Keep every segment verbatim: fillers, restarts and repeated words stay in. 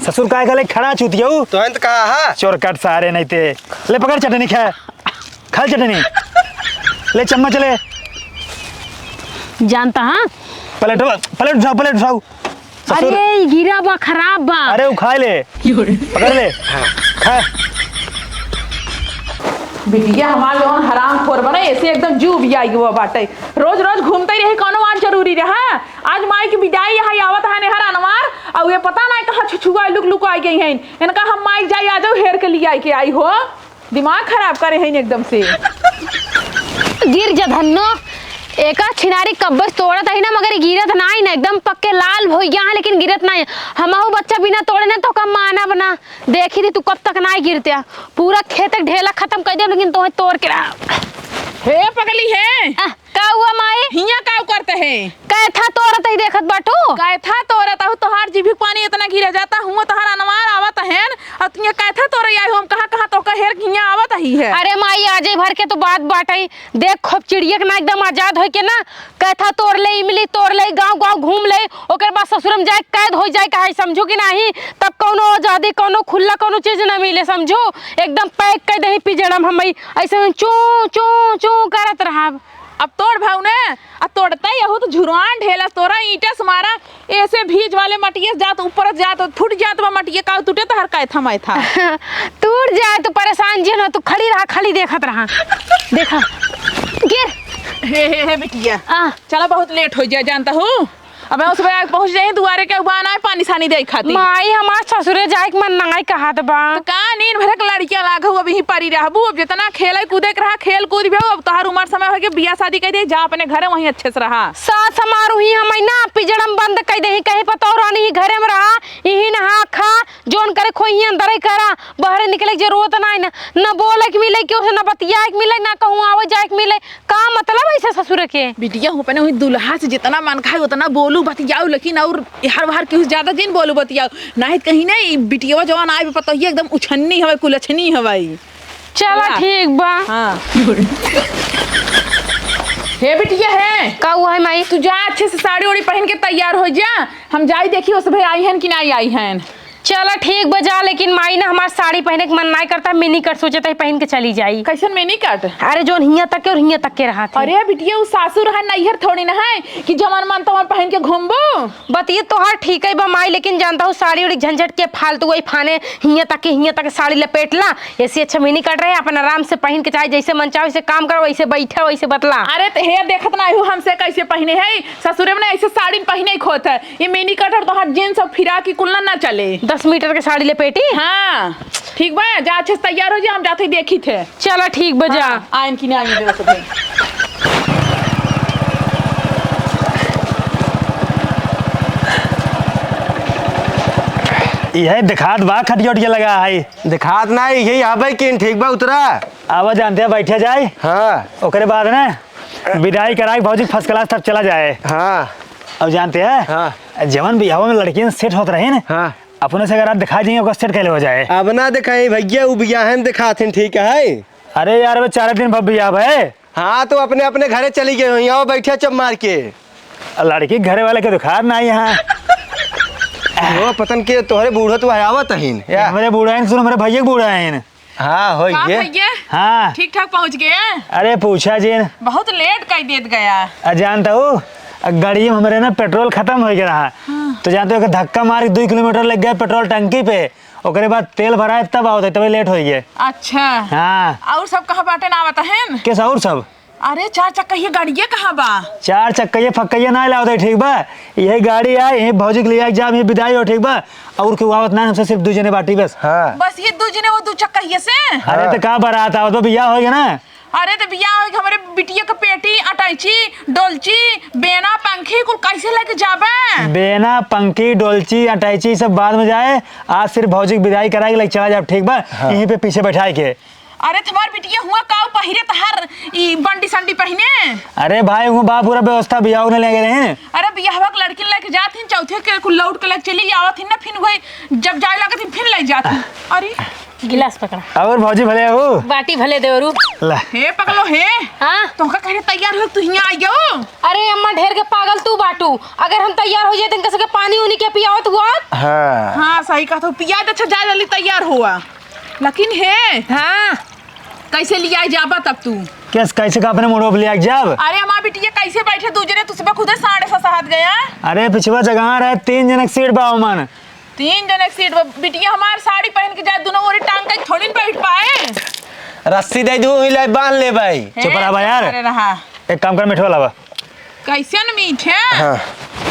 ससुर काय कहले, खड़ा चूतिया उ? तो अंत कहा हा? चोर कट सारे नहीं ते। ले पकड़ चटनी खा। खा चटनी। ले चम्मच ले। जानता हाँ? प्लेट, प्लेट उठाओ, प्लेट उठाओ। ससुर। अरे, ई गिरा बा, खराब बा। अरे, उ खाए ले। पकड़ ले। खा। बिटिया हमार जौन हरामखोर बने, ऐसे एकदम जीव उबियाई गवा बाटे। रोज रोज घूमते रही, कौनो बात जरूरी रहा? आज माई की विदाई, यहाँ आवत है नेहर अनवार, और ये पता नहीं कहाँ छुछुआ लुक लुक आई गई हैं। इनका हम माई जाई, आ जाओ, हेर के लिए आई के आई हो। दिमाग खराब करे हैं एकदम से। गिर जा धन्नो, एका छिनारी कब्बर तोड़त ही ना, मगर ई गिरत नाई ना, एकदम पक्के लाल होइ गया है, लेकिन गिरत नाई। हमहू बच्चा बिना तोड़े ना तो कम मानब ना। देखी थी तू कब तक नाई गिरते, पूरा खेत के ढेला खत्म कर देब, लेकिन तोहे तोड़ के रहा। हे पगली है। आ, का हुआ माई? हियाँ का करते हैं? कैथा तोड़त ही देखत बाटू? कैथा तोड़त हूँ, तोहार जीभी के पानी इतना गिरा जाता हूँ, तोहार अनवार आवत हैं, और तू यहाँ कैथा तोड़े आई हो, हम कहाँ कहाँ तोहका हेर के हियाँ आवत ही है। अरे माई, आजे भर के तो बात बाटई, देख खूब चिड़िया के ना एकदम आजाद होई के ना, कैथा तोड़ ले, इमली तोड़ ले, गाँव गाँव घूम ले, ओकर बाद ससुर में जाए कैद हो जाए, कहे समझू कि नाही, तब कौनो आजादी, कौनो खुला, कौनो चीज ना मिले, समझू, एकदम पैक कर दही पिजड़म हम, ऐसे में चू चू चू करत रहब। अब तोड़ भाऊ ने, आ तोड़ता ही यहू तो झुरवान ढेला तोरा ईंटा से मारा, ऐसे भीज वाले मटिये से जात, ऊपर से जात, फूट जात बा मटिये, का टूटे तहर का था मैं था। टूट जाए तो परेशान जे ना, तू खड़ी रहा, खाली देखत रहा। देखा, गिर। हे, हे, हे, बिटिया। आ। चला, बहुत लेट हो जाए, जानता हूँ। अब मैं उस बेर पहुँच जाई दुआरे के उबान आए पानी सानी दे खाती। माई, हमार ससुरे जाए के मन नाई कहत बा। तो का नींद भरे के लड़कियां लाग हो, अभी परी रहबू, अब जितना खेले कूदे के रहा, खेल कूद भी हो, अब तोहार उम्र समय हो गया, बियाह शादी कर दे, जा अपने घरे वहीं अच्छे से रहा। सास हमार हुई हम ना पिजड़म बंद कर दे, कहीं पता रानी ही घरे में रहा, यही नहा खा, जोन करे खोई ही अंदर ही करा, बाहर निकले के जरूरत ना है ना, ना बोले के मिले केहू से, ना बतियाए के मिले, ना कहूँ आवे जाए के मिले। का मतलब ऐसे ससुर के? बिटिया हो, अपने वही दुल्हा से जितना मन खाए उतना बोलू बतियाऊ, लेकिन और हर बार केहू से ज्यादा जिन बोलू बतियाऊ, नहीं तो कहीं नहीं, बिटिया जवान आए पता ही एकदम उछन्नी हवे, कुलछनी हवे। चला वाह। ठीक बा। हाँ। हे बिटिया है। का हुआ है माई? तू जा अच्छे से साड़ी ओड़ी पहन के तैयार हो जा, हम जाई देखी उस भाई आई हन कि नहीं आई हन। चला ठीक बा जा, लेकिन माई ना हमार साड़ी पहने के मन नाई करता, मिनी कट सोचत ही पहन के चली जाई। कैसन मिनी कट? अरे जोन हियां तक के और हियां तक के रहत है। अरे बिटिया उ सासुर है, नैहर थोड़ी ना है कि जवन मन तवन पहन के घूमबू। बतिये तोहार ठीक है बा माई, लेकिन जानता हूँ साड़ी उड़ी झंझट के फालतू वही फाने हियां तक के हियां तक के साड़ी लपेटला, ऐसे अच्छा मिनी कट रहे, अपन आराम से पहन के चाहे जैसे मन चाहे वैसे काम करो, वैसे बैठा वैसे बतला। अरे तो हे देखत ना हूँ हमसे कैसे पहने है, ससुरे में ना ऐसे साड़ी पहने ही खोत है। ये मिनी कट और तोहार जींस और फिराक ही कुल ना, ना चले। दस मीटर के साड़ी लपेटी? हाँ, ठीक बा, जा अच्छे से तैयार हो जा, हम जाते ही देखी थे। चला ठीक बा, जा। हाँ, आयन की नहीं आयन दे सकते। यह दिखात बा खटिया उटिया लगा है। दिखात ना, यही आवे किन, ठीक बा, उतरा। आवा जानते हैं, बैठे जाए। हाँ। ओकरे बाद ना विदाई कराई भौजी first class तब चला जाए। हाँ। अब जानते हैं, हाँ। जवन बियाह में लड़कियन सेट होत रहे ना, हाँ। अपने से अगर आप दिखा जाइए, ओकर सेट कैले हो जाए। अब ना दिखाई भैया, उ बियाह में दिखाथिन, ठीक है। अरे यार, वो चार दिन भर बियाह है। हाँ, तो अपने, अपने घरे चली गई हुई, आओ बैठे चुप मार के। लड़की के घरे वाले के दिखा ना यहाँ। वो पतन के तोहरे बूढ़ो तो आवत हईन, या? हमरे बूढ़ा हईन, सुन, हमरे भैया के बूढ़ा हईन। हाँ, हो का ये। भैया? हाँ। ठीक ठाक पहुँच गए? अरे, पूछा जिन। बहुत लेट कर देत गया। आ, जानता हूँ, गाड़ी में हमरे ना पेट्रोल खत्म हो गया रहा। हाँ। तो जानते हो कि धक्का मार के दो किलोमीटर लग गया पेट्रोल टंकी पे। ओकरे बाद तेल भराए तब आवत है, तबे लेट हो गए। अच्छा। हाँ। और सब कहाँ बाटे ना आवत है? कैसा और सब? अरे, चार चक्कइया गाड़िया कहाँ बा? चार चक्कइया फक्कइया ना लावत है, ठीक बा? यही गाड़ी आए, यही भौजी के लिए जाम, यही विदाई हो, ठीक बा? और केहू आवत ना, हमसे सिर्फ दू जने बाटी बस। हाँ। बस ये दू जने वो दू चक्कइया से? अरे, हाँ। तो का बारात आवत बा, बियाह हो गया ना? अरे, तो बियाह हो गया, हमरे बिटिया के पेटी, अटैची, डोलची, बेना, पंखी, कुल कैसे लेके जाबे? बेना, पंखी, डोलची, अटैची सब बाद में जाए, आज सिर्फ भौजी के विदाई कराए के लेके चला जाब, ठीक बा? हाँ। यहीं पे पीछे बैठाए के। अरे, तुम्हार बिटिया हुआ काऊ पहिरे तहार ई बंडी संडी पहिने? अरे भाई, हुआ बा पूरा व्यवस्था, बियाह ने ले गए हैं। अरे, बियाहवा के लड़किन लेके जात हिन, चौथे के कुल लौट के लेके चली आवत हिन ना, फिन वही जब जाए लागत हिन, फिन ले जात हिन। अरे, गिलास पकड़ा। और भौजी भले हो? बाटी भले देवरू। ला। हे पगलो हे। हाँ? तोहका कहने तैयार हो, तू हियाँ आई गयो? अरे अम्मा, ढेर के पागल तू बाटू। अगर हम तैयार हो जाए, तो इनका सबके पानी उनी के पियावत हुआ। हाँ। हाँ, सही कहत हो, पिया दे, अच्छा जा जल्दी तैयार हुआ। लेकिन हे। हाँ। कैसे लिया जाबा तब तू? कैस-, कैसे का अपने मुड़वा पे लिया के जाब? अरे हमार बिटिया कैसे बैठे दू जने, तुझसे खुदे साढ़े ससहत गया। अरे पिछवा जगह रहे, तीन जने के सीट बा ओमन। तीन जने के सीट बा, बिटिया हमार साड़ी पहन के जाए, दोनों ओरी टांग के थोड़ी न बैठ पाए। रस्सी दे दू, ले बांध ले भाई। चुप रहा बा यार। अरे रहा। एक काम कर, मिठवा लावा। कैसे न मीठे? हाँ।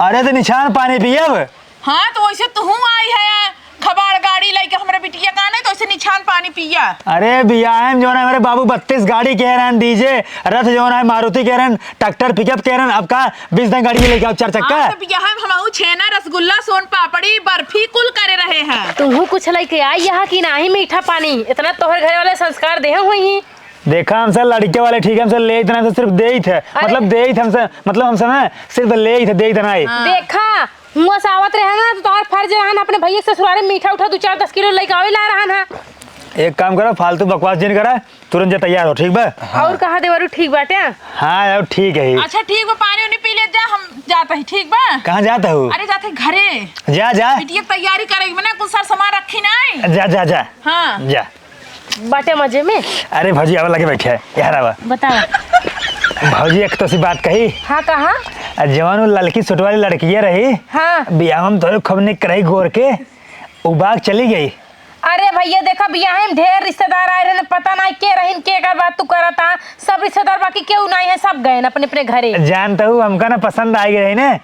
अरे तो निछान पानी पियब। हाँ, तो वैसे तुहू आई है, खबाड़ गाड़ी लेके हमरे बिटिया का नहीं, तो वैसे निछान पानी पिया। अरे बियाहे में जौन है हमरे बाबू बत्तीस गाड़ी कह रहे हैं, डीजे, रथ जौन है मारुति कह रहे हैं, ट्रैक्टर, पिकअप कह रहे हैं, अब का बीस दिन गाड़ी लेके आओ, चार चक्का। हाँ, तो बियाहे में हमहू छेना, रसगुल्ला, सोन पापड़ी, बर्फी कुल करे रहे हैं। तुहू कुछ लेके आई यहाँ कि नाही मीठा पानी, इतना तोहर घरे वाले संस्कार देहे हुई ही। देखा हमसे लड़के वाले ठीक है, हमसे लेइत ना, हमसे सिर्फ देइत है, अरे। मतलब देइत हमसे, मतलब हमसे ना सिर्फ लेइत है, देइत ना है। हाँ। देखा, हुआँ से आवत रहे ना, तो तोहार फर्ज रहन अपने भैया के ससुरारे में मीठा उठा दू चार दस किलो लेके आवे ला रहन हा। एक काम करा, फालतू बकवास जिन करा, तुरंत जा तैयार हो, ठीक बा? हाँ। और कहा देवरू, ठीक बाटे? हाँ यार, ठीक है। अच्छा ठीक बा, पानी उनी पी ले जा, हम जात ही, ठीक बा? कहाँ जात हो? अरे जात ही घरे। जा, जा। बिटिया के तैयारी करे के बा ना, कुल सर सामान रखी नाई। जा, जा, जा। हाँ। जा। बाटे मजे में? अरे भौजी, आवा लगे बैठे, यहाँ आवा। बतावा। भौजी, एक तो सी बात कही। हाँ, कहा? आ, जवान वो लड़की सूट वाली लड़किया रही, हाँ। बियाह में तोरे खूब निक रही गोर के, उ बाग चली गई। अरे भैया, देखा, बियाह में ढेर रिश्तेदार आए रहे, पता नहीं के रहीन, के कर बात तू करत आ। सब रिश्तेदार, बाकी केहू नहीं है, सब गए अपने अपने घरे। जानता हूँ, हमका ना पसंद आ गई रही ने,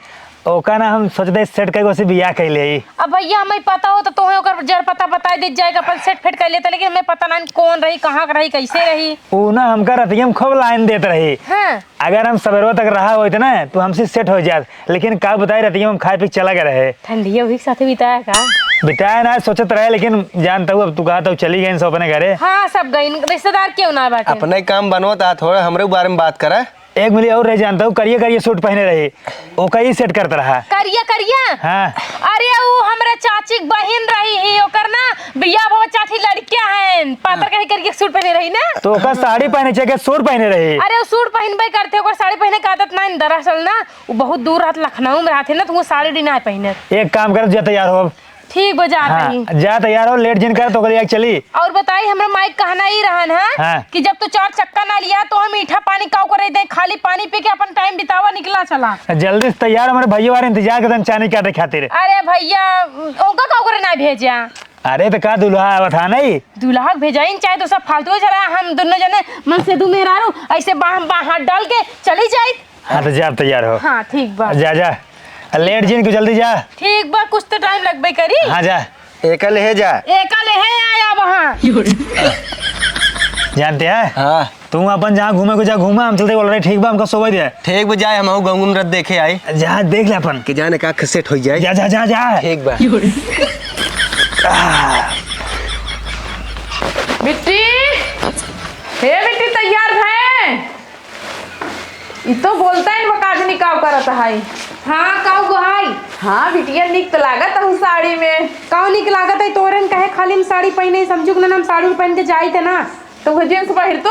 ओका ना हम सोचते सेट करके उसे बियाह कर ले। अब भैया, हमें पता हो तो तोहे ओकर जर पता बताई दे जाएगा, अपन सेट फेट कर लेता, लेकिन हमें पता ना कौन रही, कहाँ के रही, कैसे रही। ऊ ना हमका रतिया में खूब लाइन देत रही। हाँ। अगर हम सवेरवा तक रहा होइत ना, तो हमसे सेट हो जात, लेकिन का बताई, रतिया में हम खाए पी के चला गए रहे। ठंडिया वही के साथे बिताया का? बिताया ना, सोचत रहे, लेकिन जानता हूँ, अब तू कहा तो चली गई सब अपने घरे। हाँ, सब गई, रिश्तेदार क्यों ना बाटे। अपने काम बनवा था, थोड़ा हमरे बारे में बात करा। एक मिली और रह जानता हूँ, करिया करिया सूट पहने रही, ओका ही सेट करत रहा। करिया करिया? हाँ। अरे ऊ हमरे चाची के बहिन रही ही, ओकर ना बियाह भवा चाठी लड़किया हैं, पातर कहीं करिया सूट पहने रही ना। तो ओकर साड़ी पहने चाहिए, सूट पहने रही। अरे ऊ सूट पहनबे करते, ओकर साड़ी पहने के आदत ना, दरअसल ना ऊ बहुत दूर रहत, लखनऊ में रहते ना, तो वो साड़ी उड़ी ना पहने। एक काम कर, जा तैयार हो अब। ठीक बा, जात हाँ, हई। जा तैयार हो, लेट जिन कर तो ओकरे आगे चली। और बताई, हमरा माई कहना ही रहन है हाँ। कि जब तू चार चक्का ना लिया तो हम मीठा पानी काऊ करे दे, खाली पानी पी के अपन टाइम बितावा, निकला चला। जल्दी से तैयार, हमारे भैया वाले इंतजार करते हैं चानी काटे खातिर। अरे भैया, उनका काऊ करे ना भेजा? अरे तो का दुल्हा आवत है नहीं? दुल्हा के भेजाइन चाहे तो सब फालतू चला, हम दोनों जने मन से दू मेहरारू ऐसे बाह बाह हाथ डाल के चली जाई। हाँ, तो जा, अब तैयार हो। हाँ, ठीक बा। जा, जा। आ, लेट जिन को, जल्दी जा। ठीक बा, कुछ तो टाइम लगबे करी। हाँ, जा। एका लेहे जा। एका लेहे आया वहाँ। जानते हैं? हाँ। तू अपन जहाँ घूमे को जा घूमा, हम चलते बोल रहे, ठीक बा, हमका सोवे दे। ठीक बा, जाए, हम गाँव में रथ देखे आई। जा, देख ले अपन। कि जाने का सेट हो जाए। जा, जा, जा, जा। ठीक बा। बिट्टी, हे बिट्टी, तैयार भए? ई तो बोलता है, बकाजनी काव करत है। हाँ, काव भाई? हाँ, बिटिया, निक तो लागत हूँ साड़ी में। काव निक लागत है? तोरन कहे खाली हम साड़ी पहने, समझू कि ना, हम साड़ी पहन के जाई थे ना। तो वो जींस पहिर तू?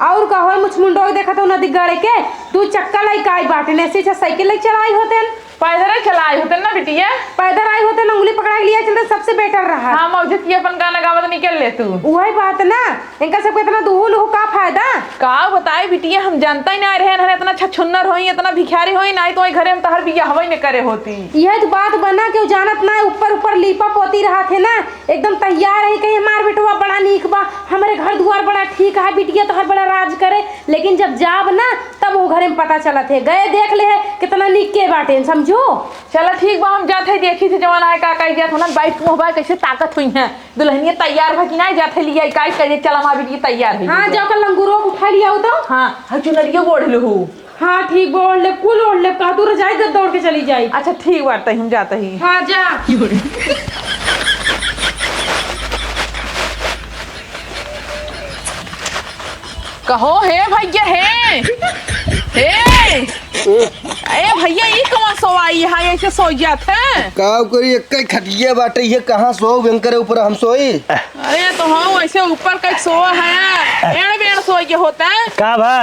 और का होय, मुछ मुंडो देखत हूँ नदी गाड़े के, दू चक्का लाई काई बाटे ने, से अच्छा साइकिल लाई चलाई होते। पैदल चलाई होते ना बिटिया। पैदल आई होते ना, उंगली पकड़ा के लिया चलते, सबसे बेटर रहा। हाँ, मौजूद की अपन गाना गावत निकल ले तू। उहे बात ना, इनका सबके इतना दुहू लुहू का फायदा? का बताई बिटिया, हम जानता ही ना रहे, इन्हने इतना छछुन्नर होई, इतना भिखारी होई, नहीं तो वही घरे में तहर बियाह हवाई में करे होती। यह तो बात बना, केहू जानत ना, ऊपर ऊपर लीपा पोती रहा थे ना, एकदम तैयार है, कहीं हमार बेटवा बड़ा नीक बा, हमरे घर दुआर बड़ा ठीक है, बिटिया तोहर बड़ा राज करे, लेकिन जब जाब ना, तब वो घरे में पता चलत है, गए देख ले है, कितना नीक के बाटे, समझू? चला ठीक बा, हम जात है, देखी थे जवान आए का, का जात होना, बाइक मुँह बा, कैसे ताकत हुई है, दुल्हनिया तैयार भा कि ना, जात है लिया, का करे, चला माँ बिटिया तैयार है, हाँ, जाओ। कल लंगूरो उठा लिया हो तो। हाँ, हाँ, चुनरिया ओढ़ लो हो। हाँ, ठीक बा, ओढ़ ले, कुल ओढ़ ले, का तू रजाई दे दौड़ के चली जाई। अच्छा, ठीक बाटे, हम जात ही। हाँ, जा। कहो, हे भैया, हे, हे। ए भैया, ई कौन सोवा आई है, ऐसे सो जात है? का करी, एक ही खटिया बाटे, ये कहाँ सोव, एनकरे ऊपर हम सोई? अरे तो हम ऐसे ऊपर कहीं सोवा है, एड़ बेड़ सोए के होता है। का भा?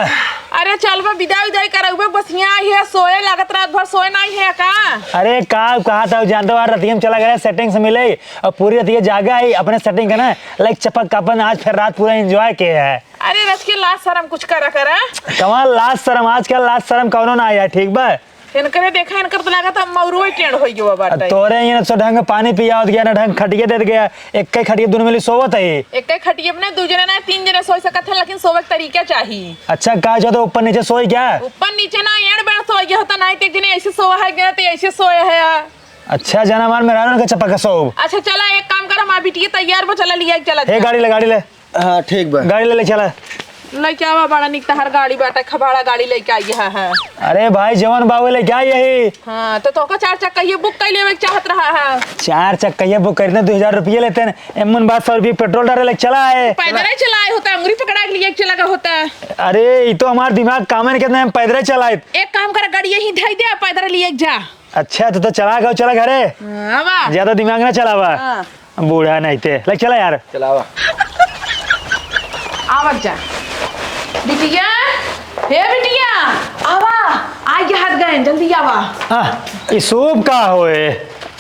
अरे चल बा, विदाई उदाई करउबे, बस यहाँ आई है, सोए लागत रात भर सोए नहीं है का? अरे का कहा था, जानते हो, रतिया में चला गया सेटिंग से मिले, और पूरी रतिया जागा है, अपने सेटिंग का ना, लाइक चपक अपन आज फिर रात पूरा एंजॉय किया है। अरे रच के लाज शरम कुछ करा करा। कमाल लाज शरम, आजकल लाज शरम कौनो ना आया, ठीक बा? इनकरे देखा, इनकर तो लागत अब मौरुए टेढ़ होई गवा बाटे। तोरे ये ना सो ढंग पानी पियावत गया, ना ढंग खटिया देत गया, एक ही खटिया दोनों मिली सोवत है। एक ही खटिया में ना दू जने ना तीन जने सोई सकत है, लेकिन सोवे के तरीका चाहिए। अच्छा, का जो तो ऊपर नीचे सोई क्या? ऊपर नीचे ना, एड़ बेड़ सोई गया होता, नहीं तो एक जने ऐसे सोवा है, एक जने तो ऐसे सोया है। अच्छा, जाना मार मेहरारू के चपका सोब। अच्छा चला, एक काम कर, हमार बिटिया तैयार बा, चला लिया के चला हे जा। गाड़ी ले, गाड़ी ले। हाँ, ठीक बा। गाड़ी ले, ले चला। लइके आवा, बड़ा निक तहार गाड़ी बाटे, खबाड़ा गाड़ी लइके आई है, है। अरे भाई, जवन बाबू लइके आई यही। हाँ, तो तोका चार चक्का ये बुक कर लेवे के चाहत रहा है। चार चक्का ये बुक करते दो हजार रुपये लेते हैं, एमन बात सौ रुपये पेट्रोल डाले लग चला है। पैदल ही चलाए होता, अंगुरी पकड़ा के लिए चला का होता। अरे, ये तो हमार दिमाग काम है, कितना हम पैदल ही चलाए। एक काम कर, गाड़ी यहीं धई दे, पैदल लिए जा। अच्छा, तो, तो चला गओ, चला घरे। हाँ, आवा। ज्यादा दिमाग ना चलावा। हाँ। बूढ़ा नहीं ते। ले चला यार। चलावा। आवा जा। बिटिया, हे बिटिया, आवा। आ गया हाथ गए, जल्दी आवा। हाँ, ई सूप का होए?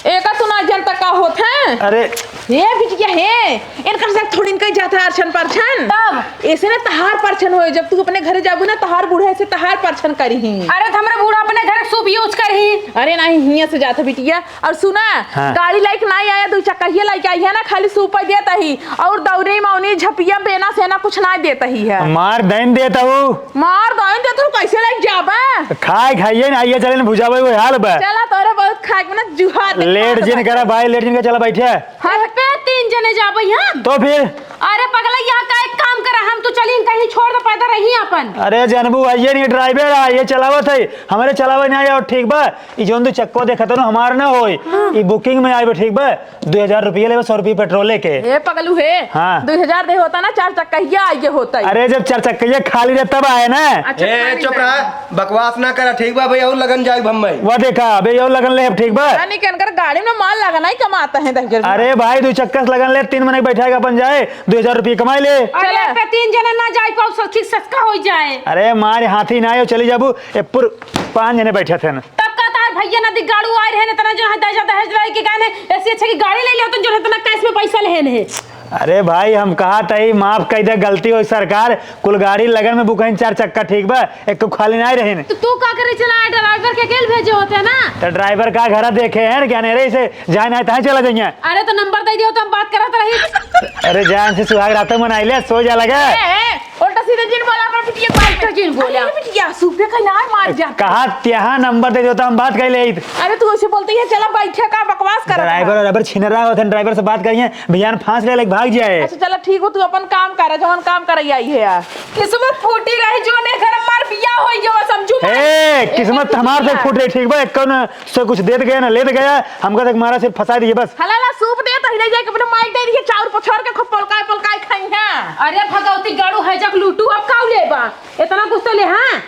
एका तू ना जनता का होत है? अरे। हे बिटिया, हे। इनकर से थोड़ी इनका जाता है अरछन परछन। तब? ऐसे ना तहार परछन होए, जब तू अपने घरे जाबू ना, तहार बूढ़ा ऐसे तहार परछन करिही। अरे, तो हमरा बूढ़ा अपने घर सूप यूज करिही। अरे नहीं, हियां से जात है बिटिया। और सुना, हाँ। गाड़ी लाइक नहीं आया, दो चक्का ये लाइक आई है ना, खाली सूप देता ही। और दौरी मौनी झपिया बेना सेना कुछ नहीं देता ही है। मार दैन देता हूँ। मार दैन देता हूँ, कैसे लाइक जाबा? खाए खाइए ना, आइए चले ना, भुजावे वो हाल बा। चला, तोरे बहुत खाए के ना जुहा दे। लेट जिन करा भाई, लेट जिन का, चला बैठे। हाँ। पे तीन जने जाबे हम। तो फिर? अरे पगला, यहाँ का एक काम करा, हम तो चली कहीं छोड़ दे, पैदल रही अपन। अरे जानबू, आइए नहीं, ड्राइवर आ, ये चलावत है, हमारे चलावे नहीं आया, ठीक बा? ई जौन तू चक्को देखत हो ना, हमार ना होई। हाँ। ई बुकिंग में आइबे, ठीक बा? दो हजार रुपये लेबे, सौ रुपये पेट्रोल लेके। हे पगलू हे। हाँ। दो हजार दे होता ना, चार चक्कहिया आइए होता है। अरे, जब चार चक्कहिया खाली रहे तब आए ना। अच्छा, ए, खाली चुप रहे। रहा, बकवास ना करा, ठीक बा भाई, और लगन जाए भम्मई। वह देखा, अबे और लगन ले, ठीक बा? यानी कि इनकर गाड़ी में माल लगना ही कमाता है, दस हजार। अरे भाई, दो चक्का से लगन ले, तीन महीने बैठा के अपन जाए, दो हजार रुपये कमाई ले। अरे, चला। पे तीन जने ना जाए पाओ, सस्ती सस्ता हो जाए। अरे मार हाथी ना आयो, चली जाबू, ए पुर पाँच जने बैठे थे ना। तब का तार भैया ना दिगाड़ू आए रहे, इतना जो है दहेज, दहेज रहे कि कहने, ऐसी अच्छे की गाड़ी ले लियो, तो जो है इतना कैश में पैसा लेने है। अरे भाई, हम कहा तही माफ कर दे, गलती होई सरकार, कुल गाड़ी लगन में बुकइन चार चक्का, ठीक बा, एक तो खाली नहीं रहे। तो तू का करे चला, ड्राइवर के अकेल भेजे होते ना? तो ड्राइवर का घर देखे हैं क्या, नहीं रे, इसे जाए नहीं तहाँ चला जाइए। अरे तो नंबर दे दियो तो हम बात करत रही। अरे जान से सुहाग रात मनाई ले, सो जा लगा। ए, ए, उल्टा सीधा जिन बोला, अपन बिटिया को उल्टा जिन बोला। अरे बिटिया, सूपे का नार मार जा। कहा, त्यहाँ नंबर दे दो तो हम बात कर ले। अरे तू ऐसे बोलते ही है, चला बैठे का बकवास कर। ड्राइवर, ड्राइवर छिनरा होत है, ड्राइवर से बात करिए, भैया ने फांस ले लेके भाग जाए। अच्छा चला ठीक हो, तू अपन काम कर, जवन काम कर आई है यार। किस्मत फूटी रही, जो ने घर मार बिया होई गयो, समझू। ए, किस्मत हमार से फूट रही, ठीक बा, एक कौन से कुछ देत गया ना लेत गया, हमका तक मारा सिर्फ फंसा दिए बस। हलाला सूप दे, तही ले जाके अपने माई दे दिए, चाउर पछोर के खूब पलकाए पलकाए खाई है। अरे भगवती गाड़ू है, जक लूटू, अब काऊ लेबा? इतना कुछ तो ले, हाँ।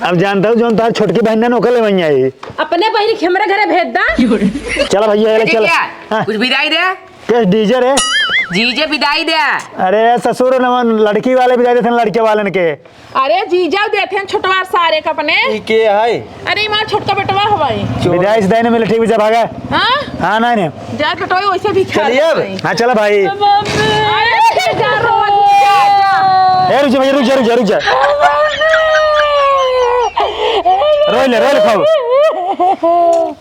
अब जानता हूँ, जौन तार छोटकी बहन ने ओकर ले वहीं आई। अपने बहन के हमरे घरे भेज दा। चला भैया, ये ले, चला। क्या? हाँ। कुछ विदाई दे। के डीजे रे? जीजे विदाई दे। अरे ससुर, न लड़की वाले विदाई देते हैं लड़के वालन के। अरे जीजा देते हैं छोटवा सारे का अपने। ई के है? अरे हमार छोटका बेटवा हवाई। विदाई से दाई ने मिले, ठीक बा, जा भागा। हाँ? हाँ, नहीं, नहीं। जा बेटवा, वैसे भी ख्याल चलिए अब। रखते हैं। हाँ, चला भाई। अरे जा रो, जा, जा। ए, रुक जा भैया, रुक जा, रुक जा, रुक जा। रोई ले, रोई ले, खाओ।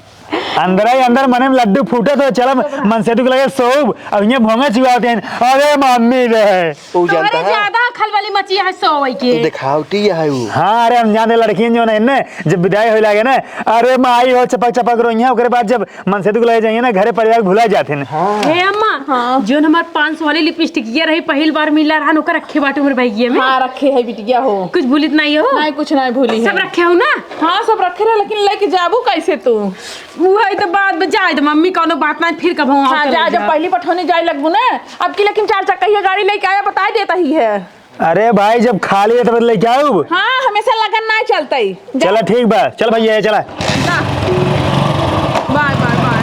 अंदर ही अंदर मने में लड्डू फूटे तो चला मनसेतु के लगे सोब, अब ये भोंगा चुआते हैं। अरे मम्मी रे। उ जानता तोहरे है? ज्यादा खलबली मची है सोवई के। उ देखावटी है उ। हाँ, अरे हम जाने लड़कियन जो है ना, जब विदाई होए लागे ना, अरे माई हो चपक चपक रोइया, ओकरे बाद जब मनसेतु के लगे जाइए ना, घरे परिवार भुला जाते हैं। हाँ। हे अम्मा, हाँ। जोन हमार पाँच सौ वाली लिपस्टिक ये रही, पहिल बार मिला रहन, ओकर रखे बाटे हमरे बैगिया में। हाँ, रखे है बिटिया हो। कुछ भूलित नहीं हो? नहीं, कुछ नहीं भूली सब है। रखे हो ना? हाँ, सब रखे रहे, लेकिन लेके जाबू कैसे तू? उहे तो बात बा, जाए दे मम्मी, कौनो बात नहीं, फिर कबहू आओ हाँ, तो जा, ले जब जा। पहली पठौनी जाए लगबू ना, अब की लेकिन चार चक्कहिया गाड़ी लेके आया, बताई देता ही है। अरे भाई, जब खाली है तब लेके आउब। हाँ, हमेशा लगन ना चलतई। जा। चला ठीक बा, चल भैया, चला। जा। बाय, बाय, बाय।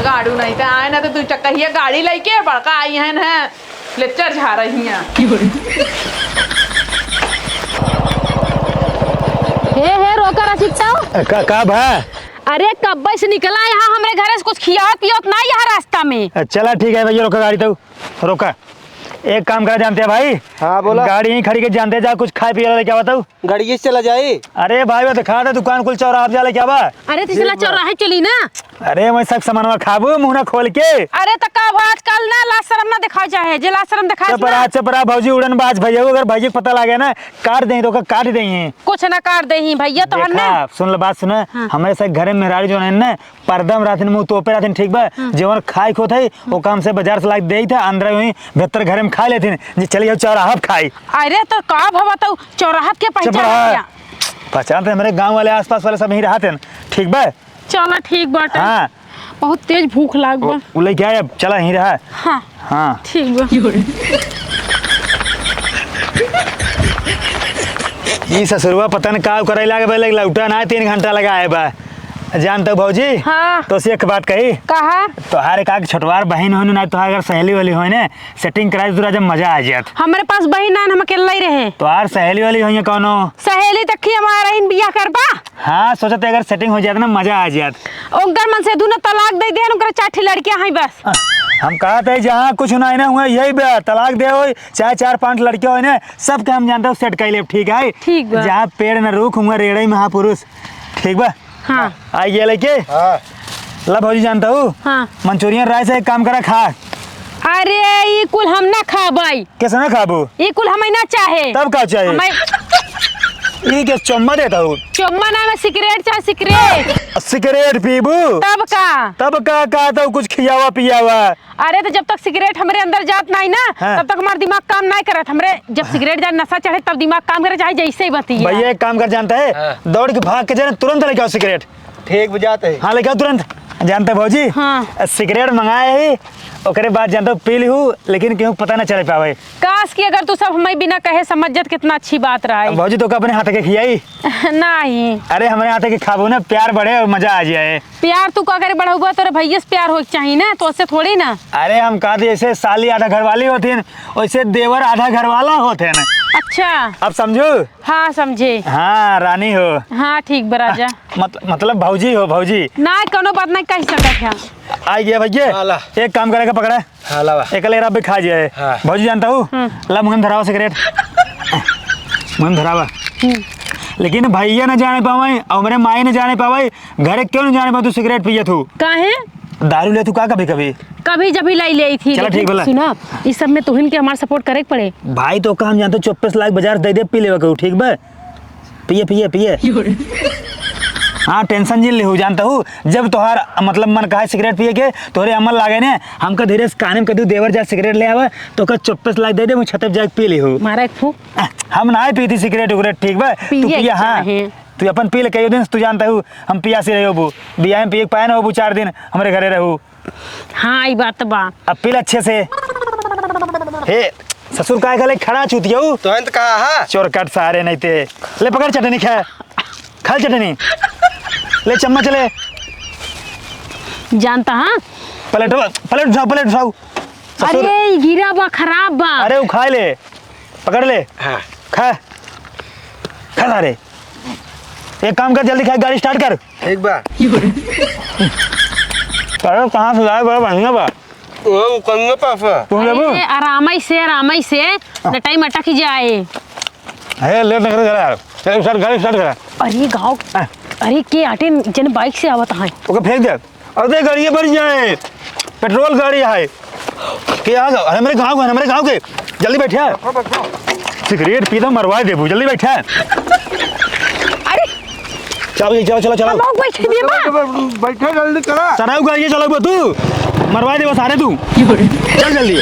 गाड़ू नहीं तो आए ना तो दू चक्का ही गाड़ी लेके बड़का आई है ना, लेक्चर झाड़ रही हैं। हे, हे, रोका रसिक साहब। का, का भा? अरे, कब्बे से निकला यहाँ हमरे घरे से कुछ खियावत पियावत ना यहाँ रास्ता में। चला ठीक है भैया, रोका गाड़ी तो, रोका। एक काम करा जानते हैं भाई? हाँ, बोला। गाड़ी यहीं खड़ी के जानते हैं, जा कुछ खाए पिए वाला लेके आवा तो। गाड़ी से चला जाए। अरे भाई, वो दिखा दे दुकान कुल चौराहा पे जा लेके आवा। अरे, तो चला ठीक बा। चौराहे चली ना। अरे, मैं सब सामानवा खाबू मुंह ना खोल के। अरे, तो का भा आजकल ना लाज शरम ना दिखावा चाहे, जे लाज शरम दिखाए चुप रहा, ना। चुप रहा भौजी, उड़न बाज भैया, अगर भैया के पता लागे ना, काट देही तो ओकर काट देही। कुछ ना काट देही भैया, तो हन देखा, ना। सुन ले बात सुने, हाँ। हमरे से घरे में मेहरारू जो है ना, पर्दा में रहथिन, मुंह तोपे रहथिन, ठीक बा? हम्म। जेवन खाए के होत है, ओका हमसे बाजार से लाके देई था, अंदर वहीं भीतर घरे में खा लेथिन। जे चली जाओ चौराहा पे खाई। अरे तो का भवा तो चौराहा के चुप पहचान रहा। किया? पहचान तो हमरे गांव वाले, आसपास वाले सब यहीं रहत हैं, ठीक बा? चला ठीक बाटे। हाँ। बहुत तेज भूख लाग बा। उ, उ लेके आए, अब चला यहीं रहा। हाँ। हाँ। ठीक बा। ई ससुरवा पता न का करे लागे बा, लौटा ना, तीन घंटा लगाए बा। जानत हऊ भौजी? हाँ। तोसे एक बात कही? कहा? तोहार एक आध छोटवार बहिन होई ना, तोहार अगर सहेली वहेली होई ना, setting कराई तू राजा, मजा आ जात। हमरे पास बहिन ना, हम अकेला ही रहे। तोहार सहेली वहेली होई कौनो? सहेली तक ही हमारा रहीन, बियाह करबा? हाँ, सोचत अगर setting हो जात ना, मजा आ जात। उनकर मन से दुनो तलाक दे देन, उनकर चार ठे लड़कियां हैं बस। हम कहत है जहाँ कुछ ना, ना हुआ, यही बा, तलाक दे होई, चाहे चार पांच लड़के होई ना, सबके हम जानत हऊ set कर लेब, ठीक है? ठीक बा। जहाँ पेड़ न रूख, हुआ रेड़ई महापुरुष, ठीक बा? हाँ। आ ये लेके? हाँ। ला भौजी, जानत हऊ? हाँ। Manchurian rice है, एक काम करा, खा। अरे, ई कुल हम ना खाबई। कैसे ना खाबू? ई कुल हमें ना चाहे। तब का चाहे? हमें ई के चुम्मा देत हऊ? चुम्मा ना, हमें सिगरेट चाहे, सिगरेट। सिगरेट पीबू? तब का? तब का, का तो कुछ खियावा पियावा। अरे, तो जब तक सिगरेट हमरे अंदर जात नाई ना, हाँ। तब तक हमार दिमाग काम नाई करत। हमरे जब सिगरेट जान नशा चढ़े, तब दिमाग काम करे, चाहे जैसे ही बतिया। भैया, एक काम कर, जानत है? हाँ। दौड़ के भाग के जाने, तुरंत लेके आओ सिगरेट। ठीक बा, जात है। हाँ, लेके आओ तुरंत। जानत है भौजी? हाँ। सिगरेट मंगाए ही, ओकरे बाद जानत हो पी लिहू, लेकिन केहू पता ना चले पावे। काश कि अगर तू सब हमें बिना कहे समझ जात, कितना अच्छी बात रहा। भौजी, तो का अपने हाथ के खियाई? नहीं। अरे, हमरे हाथ के खाबू ना, प्यार बढ़े और मजा आ जाए। प्यार तू का करे बढ़उबा, तोरे भैया से प्यार होए के चाही ना, तो उससे थोड़ी ना। अरे हम कहत ही, जैसे साली आधा घरवाली होत ही, वैसे देवर आधा घरवाला होत ही ना। अच्छा। अब समझू? हाँ, समझे। हाँ, रानी हो। हाँ, ठीक बा राजा। मत-, मतलब भौजी हो, भौजी। ना, कौनो बात नहीं कह सकत है। आ गया भैया। हाँ, ला। एक काम करे के पकड़ा। हाँ, लावा। एक लेरा भी खा जाए। हाँ। भौजी जानत हऊ? हम्म। ला मुँह में धरावा सिगरेट। मुँह में धरावा। हम्म। लेकिन भैया न जाने पावे, और हमरे माई न जाने पावे, घरे क्यों न जाने पावे तू सिगरेट पियत हऊ? काहे? दारू लेत हऊ का कभी कभी? कभी जब ही लाई लेई थी, चला लेकिन ठीक बा, ला। सुना, इस सब में तुहिन के हमार support करे के पड़े। भाई तो काम जानत हऊ, चुप्पे से लाके बाजार दे दे, पी लेवे के, ठीक बा? पिए, पिए, पिए। हाँ, tension जिन लिहू, जानत हऊ, जब तोहार, मतलब, मन कहे सिगरेट पिए के, तोहरे अमल लागे ने, हमका धीरे से काने में कह दू, "देवर जा सिगरेट ले आवा," तो ओकर चुप्पे से लाइ दे दे, मुँह छते पे जाके पी लिहू। मारा एक फूंक। हम नाहीं पीती सिगरेट उगरेट, ठीक बा? तू पिए पिए, हाँ। चाहे। तू अपन पी ले, कइयो दिन से तू जानत हऊ, हम पियासी रहे होबू, बियाह में पिए के पाए ना होबू, चार दिन हमरे घरे रहू। हाँ, ई बात बा। अब पी ले अच्छे से। हे, ससुर काहे खाले खड़ा चूतियऊ? तोहन त कहा हा? चोरकट सारे नहीं ते। ले पकड़ चटनी खा। खा ले चटनी। ले चम्मच ले। जानत हा? प्लेट, प्लेट उठाओ, प्लेट उठाओ। ससुर। अरे, ई गिरा बा, खराब बा। अरे, उ खा ले। पकड़ ले। हाँ। खा। खा सारे। एक काम कर, जल्दी खा, गाड़ी start कर। ठीक बा। अरे, कहाँ से लाए, बड़ा बढ़िया बा। ओ, उ कन्ने पास है। तू लेबू? अरे, आरामई से, आरामई से, हाँ। डटाई मटक ही जाए। हे, लेट न करे जरा यार। चल, start, गाड़ी start करा। अरे, गाँव, हाँ। अरे, के आटे जन bike से आवत हैं। ओके फेंक दे। अरे, गाड़ी बढ़ जाए। पेट्रोल गाड़ी है। के आ गया? अरे, हमरे गाँव के, हमरे गाँव के। जल्दी बैठा। सिगरेट पी तो मरवा देबू, जल्दी बैठा। अरे। चलो, चलो, चलो, चलो। हम लोग बैठ दिए बा। बैठा, जल्दी करा। सराऊ गाड़ी चलाऊ बा तू। मरवा देबा सारे तू। चल जल्दी।